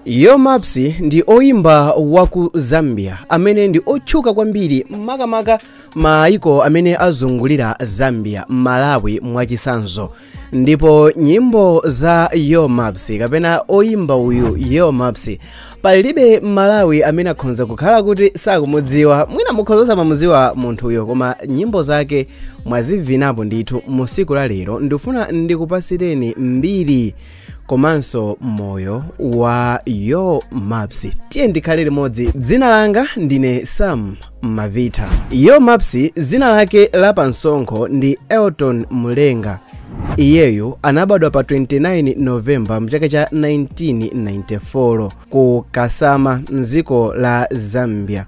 Yo Maps ndi oyimba waku Zambia amene ndi otchuka kwambiri, makamaka maiko amene azungulira Zambia, Malawi mwachisanzo. Ndipo nyimbo za Yo Maps kapena oyimba uyu Yo Maps, palibe Malawi amene akhonza kukhala kuti sakumudziwa. Mwina mukhoza samamudziwa munthuyo, koma nyimbo zake mwazivinapo ndithu. Mu siku la lero ndifuna ndikupasireni mbiri komanso moyo wa Yo Maps. Tiye ndikhale limodzi. Dzina langa ndine Sam Mavita. Yo Maps dzina lake la pansonkho ndi Elton Mulenga. Iyeyu anabadwa pa 29 Novemba mchaka cha 1994 ku Kasama, mdziko la Zambia.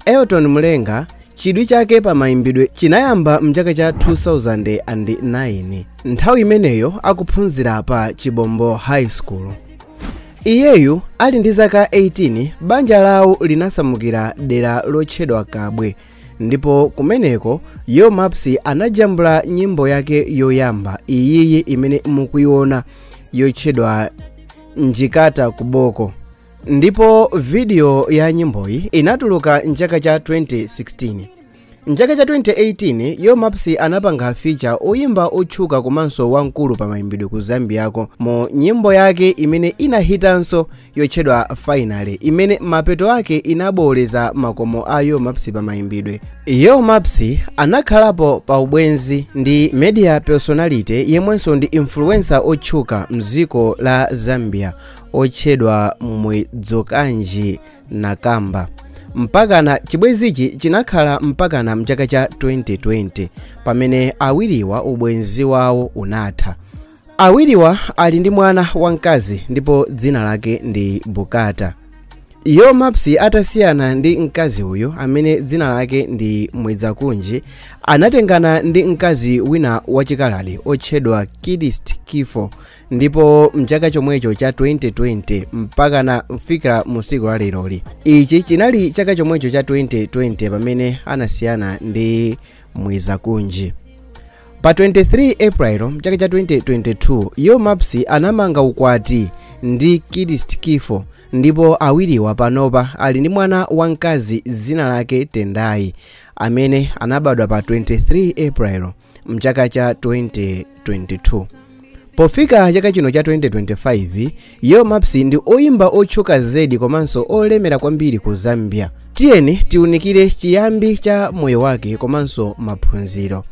Elton Mulenga chidwi chake pa mayimbidwe chinayamba mchaka cha 2009, nthawi imeneyo akuphunzira pa Chibombo High School. Iyeyu ali ndi zaka 18, banja lawo linasamukira dera lotchedwa Kabwe, ndipo kumeneko Yo Maps anajambula nyimbo yake yoyamba iyiyi imene mukuiona, yotchedwa Njikata Kuboko, ndipo video ya nyimboyi inatuluka mchaka cha 2016. Mchaka cha 2018 Yo Maps anapanga feature oyimba otchuka komanso wamkulu pa mayimbidwe ku Zambiako mu nyimbo yake imene inahitanso yotchedwa Finally, imene mapeto ake inaboleza makomo a Yo Maps pa mayimbidwe. Yo Maps anakhalapo pa ubwenzi ndi media personality yemwenso ndi influencer otchuka mdziko la Zambia otchedwa Mwidzokanji Nakamba, mpakana chibwenzichi chinakhala mpakana mchaka cha 2020 pamene awiriwa ubwenzi wawo unatha. Awiriwa ali ndi mwana wamkazi ndipo dzina lake ndi Bukata. Yo Maps atasiyana ndi mkazi uyu amene dzina lake ndi Mwidzakunji, anatengana ndi mkazi wina wachikalale otchedwa Kidist Kifo, ndipo mchaka chomwecho cha 2020 mpakana mfikira mu siku la leroli. Ichi chinali chaka chomwecho cha 2020 pamene anasiyana ndi Mwidzakunji. Pa 23 April mchaka cha 2022 Yo Maps anamanga ukwati ndi Kidist Kifo, ndipo awiriwa panopa ali ndi mwana wamkazi dzina lake Tendai amene anabadwa pa 23 April mchaka cha 2022. Pofika chaka chino cha 2025, Yo Maps ndi oyimba otchuka zedi komanso olemera kwambiri ku Zambia. Tiyeni tiunikire chiyambi cha moyo wake komanso maphunziro.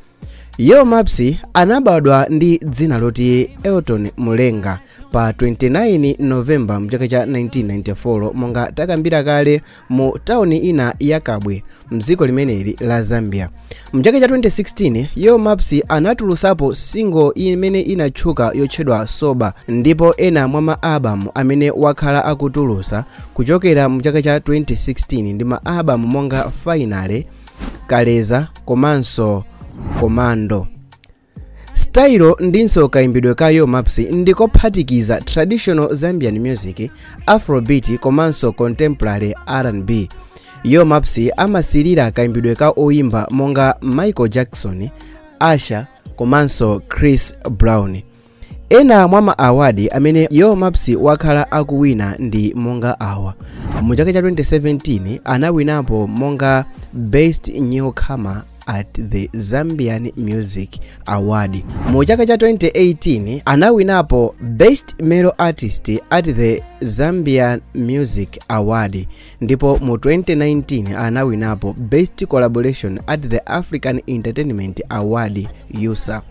Yo Maps anabadwa ndi dzina loti Elton Mulenga pa 29 Novemba mchaka cha 1994, monga takambira kale, mu tawuni ina ya Kabwe mdziko limeneli la Zambia. Mchaka cha 2016 Yo Maps anatulusapo single imene inatchuka yotchedwa Soba, ndipo ena mwa ma album amene wakhala akutulusa kuchokera mchaka cha 2016 ndi ma album monga Finally, Kaleza komanso Commando. Style ndinso kayimbidwe ka Yo Maps ndikophatikiza traditional Zambian music, afrobeat komanso contemporary R&B. Yo Maps amasilira kayimbidwe ka oyimba monga Michael Jackson, Usher komanso Chris Brown. Ena mwa ma award amene Yo Maps wakhala akuwina ndi monga awa: mu chaka cha 2017 anawinapo monga Best Newcomer at the Zambian Music Award. Mu chaka cha 2018 anawinapo Best Male Artist at the Zambian Music Award, ndipo mu 2019 anawinapo Best Collaboration at the African Entertainment Award USA.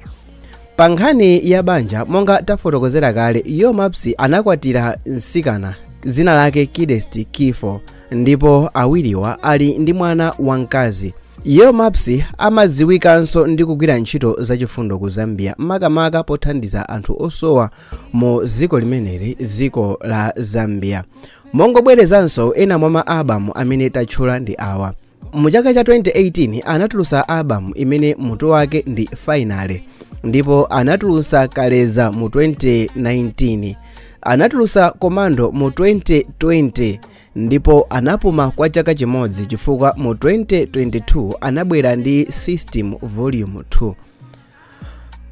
Pa nkhani ya banja, monga tafotokozera kale, Yo Maps anakwatira mtsikana dzina lake Kidest Kifo, ndipo awiriwa ali ndi mwana wamkazi. Yo Maps amadziwikanso ndi kugwira ntchito zachifundo ku Zambia, makamaka pothandiza anthu osowa mu dziko limeneli, dziko la Zambia. Mongobwerezanso, ena mwa ma album amene tatchula ndi awa: mu chaka cha 2018 anatulutsa album imene mutu wake ndi Finally, ndipo anatulutsa Kaleza mu 2019, anatulutsa Commando mu 2020, ndipo anapuma kwa chaka chimodzi chifukwa mu 2022 anabwera ndi System Volume 2.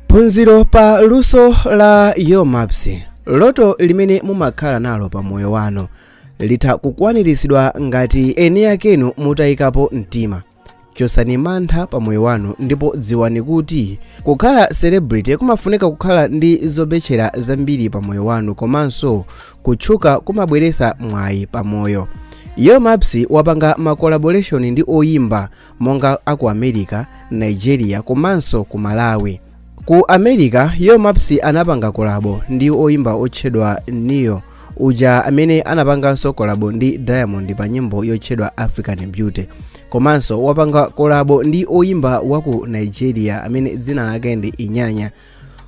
Phunziro pa luso la Yo Maps. Loto limene mumakhala nalo pa moyo wanu litha kukwaniritsidwa ngati eni akenu mutayikapo mtima. Chosani mantha pa moyo wanu ndipo dziwani kuti kukhala celebrity kumafunika kukhala ndi zobetchera zambiri pa moyo wanu komanso kutchuka kumabweretsa mwayi pa moyo. Yo Maps wapanga ma collaboration ndi oyimba monga aku America, Nigeria komanso ku Malawi. Ku America, Yo Maps anapanga collabo ndi oyimba otchedwa Neo, uja amene anapanganso collabo ndi Diamond pa nyimbo yotchedwa African Beauty. Komanso wapanga collabo ndi oyimba waku Nigeria amene dzina lake ndi Inyanya.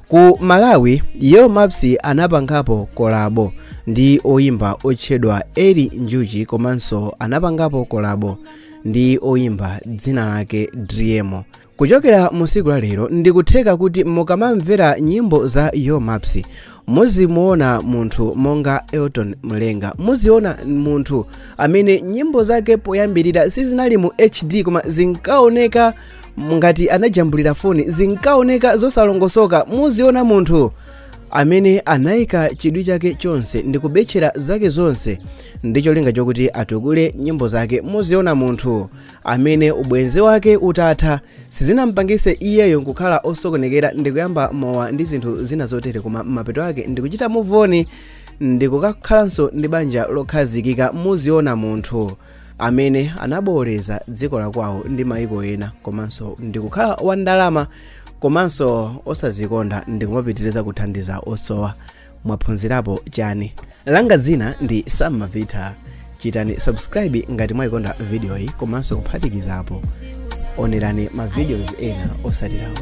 Ku Malawi, Yo Maps anapangapo collabo ndi oyimba otchedwa Eli Njuchi komanso anapangapo collabo ndi oyimba dzina lake Driemo. Kuchokera musiku la lero ndikutheka kuti mukamamvera nyimbo za Yo Maps muzimuona munthu monga Elton Mlenga, muziona munthu amene nyimbo zake poyambirira sizinali mu HD koma zinkaoneka ngati anajambulira foni, zinkaoneka zosalongosoka. Muziona munthu amene anayika chidwi chake chonse ndi kubetchera zake zonse ndi cholinga chokuti atukule nyimbo zake. Muziona munthu amene ubwenzi wake utatha sizinampangise iyeyo nkukhala osokonekera ndi kuyamba mowa ndi zinthu zina zotere, koma mapeto ake ndikuchita muvoni ndikukakhalanso ndi banja lokhazikika. Muziona munthu amene anaboleza dziko la kwawo ndi mayiko ena komanso ndikukhala wandalama komanso osazikonda ndikumapitiriza kuthandiza osowa. Mwaphunzirapo chani? Langa dzina ndi Sam Mavita. Chitani subscribe ngati mwayikonda video iyi komanso kuphatikizapo onerani ma videos ena osatirawa.